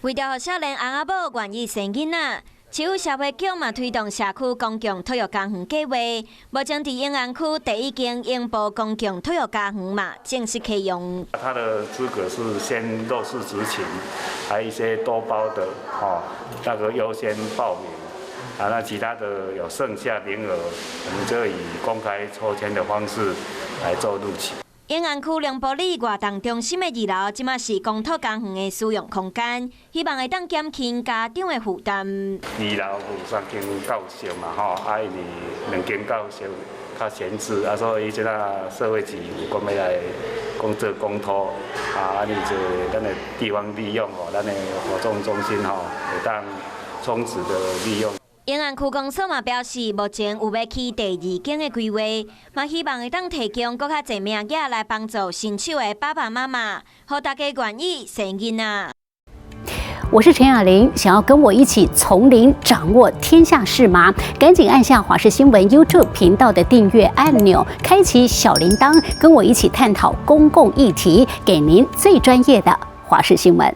為著予少年翁仔某願意生囡仔，市府社會局嘛推動社區公共托育家園計劃。目前佇永安區第一間永保公共托育家園嘛正式啟用。他的資格是先弱勢族群，還有一些多胞的，吼，那個優先報名。啊，那其他的有剩下名額，我們就以公開抽籤的方式來做錄取。永安區龍埔里活動中心的二樓，這馬是公托家園的使用空間，希望會當減輕家長的負擔。二樓有三間教室嘛，吼，啊，因為兩間教室較閒置，啊，所以這個社會局有講欲來講做公托，啊，按呢就咱的地方利用吼，咱的活動中心吼，會當充值的利用。永安區公所嘛表示，目前有欲起第二間的規劃，嘛希望會當提供閣較濟名額來幫助新手的爸爸媽媽，予大家願意生囡仔。我是陳雅玲，想要跟我一起從零掌握天下事嗎？趕緊按下華視新聞 YouTube 頻道的訂閱按鈕，開啟小鈴鐺，跟我一起探討公共議題，給您最專業的華視新聞。